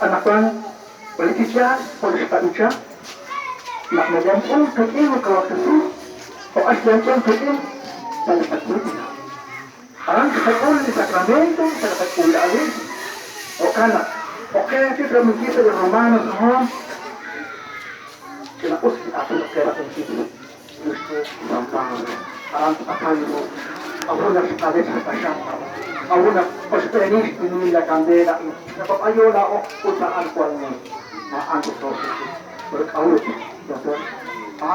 Anaqwan, relik chi yaal jo' li xqab'icha, naq nalemtz'unk qik'in li Qawa' Jesús, jo'kan xlemtz'unk qik'in sa' li qakub'sib'aal. Aran xqak'ul li sacramento sa' li qak'uula'alil. Jo'kan naq, jo'qe chik rab'inkil sa' li Romanos hoon, ch'ina-us li aatin jo'qe rab'inkil li xye San Pablo. Aran tqataw ru k'a'ut naq xqalech li qaxam, k'a'ut naq qochb'eeni xtumin la kandela a'in, naqab'ayo laa'o ut a'an jwal nim. A'an li Jesukristo. Pero k'a'ut, doctor?